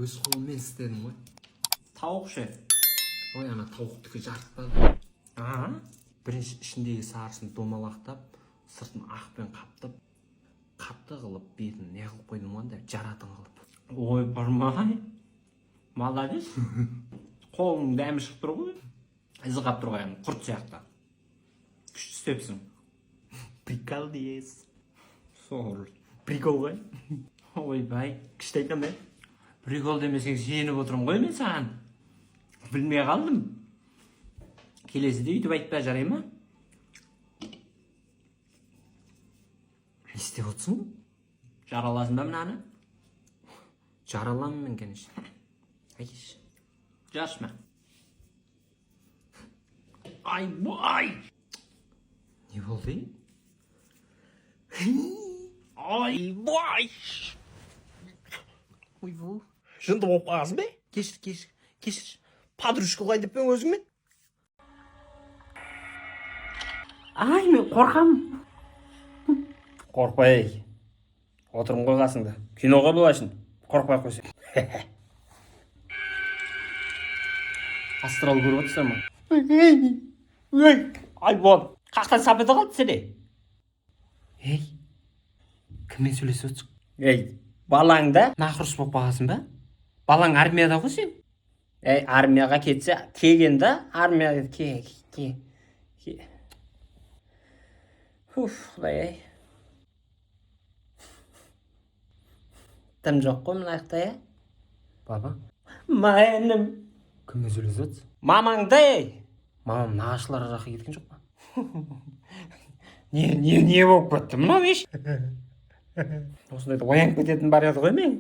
Өз қолыммен істедім ғой. Тауық ше? Ой, ана тауықтікі жарытпады. А, бірінші ішіндегі сарысын домалақтап, сыртын ақпен қаптап, қатты қылып, бетін не қылып қойдым ғой, андай жаратын қылып. Ой, бармай, молодец, қолыңның дәмі шығып тұр ғой, ізі қалып тұр ғой, яғни құрт сияқты. Күшті істепсің. Приколдес. Сор. Прикол ғой. Ойбай. Күшті айтамын, иә. Прикол демесең, сеніп отырмын ғой мен саған. Білмей қалдым. Келесіде өйтіп айтпа, жарай ма? Не істеп отырсың? Жараласың ба мынаны? Жараламын мен, конечно. Әкеші. Жарышма. Айбай! Не болды? Айбай! Ойбу. Жынды болып қалғансың бе? Кешір, кешір, кешір. Подружка қылайын деп пе ең өзіңмен? Ай, мен қорқамын. Қорықпа, ей. Отырмын ғой қасыңда. Киноға болашын. Қорықпай ақ қойсаң. Астрал көріп отырсың ба? Ей, айбон. Қақтан сап ете қалды сені. Ей, кіммен сөйлесіп отырсың? Ей, балаң да. Нақұрыс болып қалғансың ба? Балаң армияда ғой сен. Ей, армияға кетсе, келген да, армияға ке, ке, ке. Уф, құдай ай. Тым жоқ қой мына жақта, иә? Баба, Ма, інім. Кіммен сөйлесіп отырсың? Мамаң да, ей. Мамам нағашылар жаққа кеткен жоқ па? Не болып кетті мынау еш? Осындайда оянып кететін бар еді ғой мен.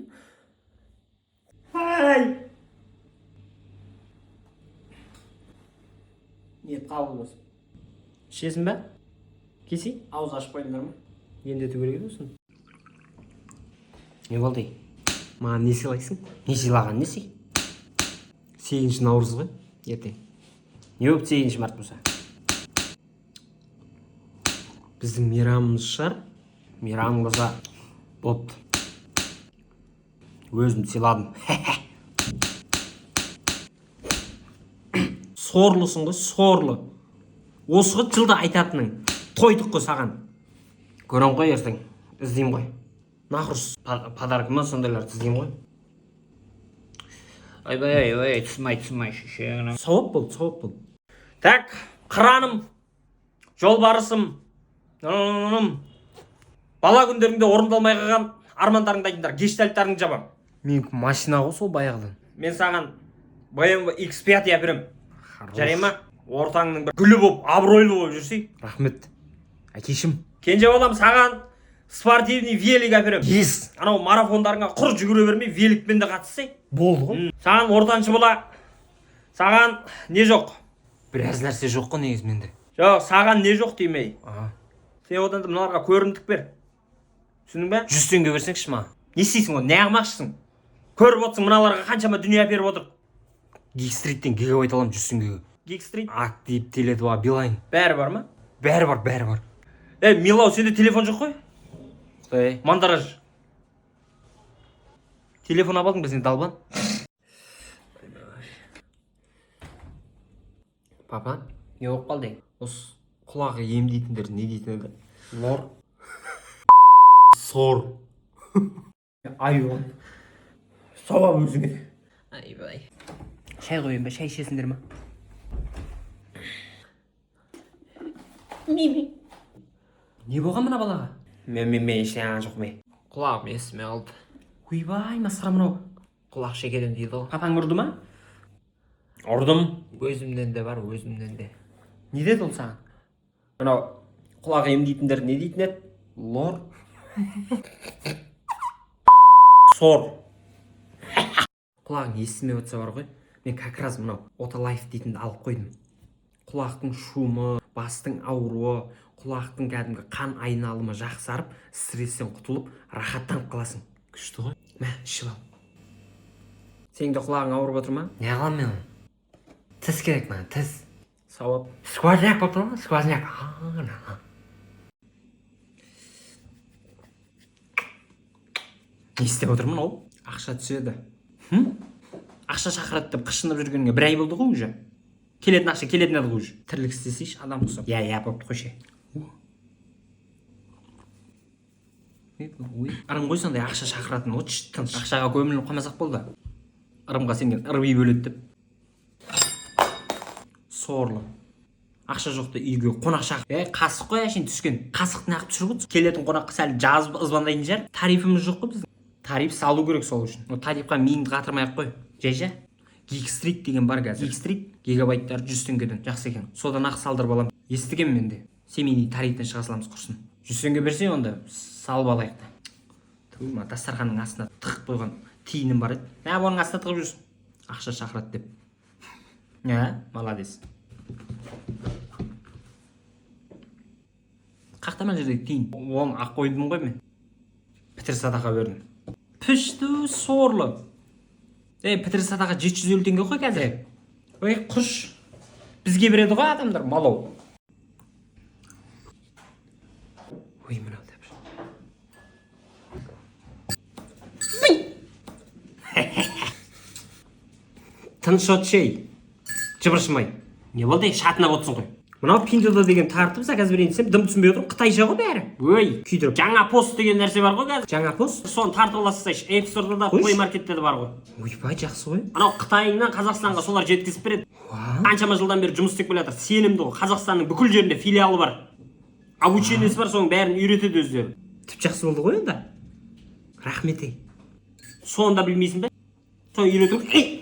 Ай! Ниет қабыл болсын. Ішесің ба? Кесей? Ауыз ашып қойдыңдар ма? Емдету керек еді осыны. Не болды? Маған не сыйлайсың? Не сыйлаған несі? 8 наурыз ғой ертең. Не болып 8 март болса? Біздің мейрамымыз шығар. Мейрамың болса, Бопты. Өзім сыйладым. Сорлысың ғой, сорлы. Осы ғой жылда айтатының. Тойдық қой саған. Көрем ғой ертең. Іздеймін ғой. Нақұрыс. Подарка ма, сондайларды іздеймін ғой. Ойбай, ойбай, түсмай, түсмай, шешеңнің. Сауап болды, сауап болды. Так, қыраным, жолбарысым, ным. Бала күндеріңде орындалмай қалған армандарыңды айтыңдар, гештальттарыңды жабам. Менікі машина ғой сол баяғыдан. Мен саған BMW X5 әперем. Хорош. Жарай ма? Ортаңның бір гүлі болып, абыройлы болып жүрсей. Рахмет. Әкешім. Кенже балам, саған спортивный велик әперем. Ес. Анау марафондарыңа құр жүгіре бермей, великпен де қатыссай. Болды ғой. Саған, ортаншы бала, саған не жоқ? Біраз нәрсе жоқ қой негізі менде. Жоқ, саған не жоқ демей. А. Сен одан да мыналарға көрімдік бер. Түсіндің бе? 100 теңге берсеңші маған. Не істейсің оны? Не қылмақшысың? Көріп отырсың, мыналарға қаншама дүние әперіп отыр. Гикстриттен гигабайт аламын 100 теңгеге. Гикстрит Актив, Теле2, Билайн. Бәрі бар ма? Бәрі бар, бәрі бар. Ей, Милау, сенде телефон жоқ қой? Құдай. Мандараж. Телефон алып алдың ба сен, долбан? Папа, Не болып қалды? Осы құлағы емдейтіндер не дейтін еді? Лор. Сор. Айуан. Сауап өзіңе. Айбай. Шай қояйын ба? Шай ішесіңдер ма? Не болған мына балаға? Мен ештеңе жоқ мен. Құлағым естімей қалды. Ойбай, масқара мынау. Құлақ шекеден дейді ғой. Папаң ұрды ма? Ұрдым. Өзімнен де бар, өзімнен де. Не деді ол саған? Мынау құлақ емдейтіндер не дейтін еді? Лор. Сор. Құлағың естімей отырса бар ғой. Мен как раз мынау Оталайф дейтінді алып қойдым. Құлақтың шумы, бастың ауруы, құлақтың кәдімгі қан айналымы жақсарып, стресстен құтылып, рахаттанып қаласың. Күшті ғой. Мә, ішіп ал. Сенің де құлағың ауырып отыр ма? Не қыламын мен оны? Тіс керек маған, тіс. Сауап. Сквозняк болып тұр ма? Сквозняк. А, на. Не істеп отыр мынау? Ақша түседі. Хм? Ақша шақырады деп қышынып жүргеніңе бір ай болды ғой уже. Келетін ақша келетін еді ғой уже. Тірлік істесейші адам құсап. Иә, иә, бопты, қойшы. Ой, ырым ғой сондай ақша шақыратын. Отшы тыныш. Ақшаға көміліп қалмасақ болды. Ырымға сенген ырби бөледі деп. Сорлы. Ақша жоқты үйге қонақ шақыр. Ей, қасық қой әшейін түскен. Қасықты неғып түсіріп отырсың? Келетін қонаққа сәл жазып ызбандайтын шығар. Тарифіміз жоқ қой біздің. Тариф салу керек сол үшін. О, тарифқа миыңды қатырмай ақ қой. Жай-жай. Гикстрит деген бар қазір. Гикстрит гигабайттар 100 теңгеден. Жақсы екен. Содан ақ салдырып аламын. Естігенмін мен де. Семейный тарифтен шыға саламыз құрсын. 100 теңге берсе онда салып алайық та. Ту, мына дастарханның астына тығып қойған тиыным бар еді. Мә, оның астына тығып жүрсің. Ақша шақырады деп. Ә, молодец. Қақта мына жердегі тиын. Оны ақ қойдым ғой мен. Пітір садақа бердім. Пішті сорлы. Ей, пітір садақа 750 теңге ғой қазір. Ой, құш. Бізге береді ғой адамдар, малау. Ой, мынау деп. Тыныш отшы, ей. Жыбыршымай. Не болды, ей, шатынап отырсың ғой. Мынау Пиндуодуо деген тартып заказ берейін десем, дым түсінбей отырмын. Қытайша ғой бәрі. Ой, күйдіріп. Жаңа пост деген нәрсе бар ғой қазір. Жаңа пост? Соны тартып аласыз, App Store'да да, Қойшы. Play Market'те де бар ғой. Ойбай, жақсы ғой. Анау Қытайыңнан Қазақстанға солар жеткізіп береді. Уа. Қаншама жылдан бері жұмыс істеп келе жатыр. Сенімді ғой. Қазақстанның бүкіл жерінде филиалы бар. Обучениесі бар, соның бәрін үйретеді өздері. Тіп жақсы болды ғой онда. Рахмет, ей. Соны да білмейсің бе? Соны үйрету. Ей!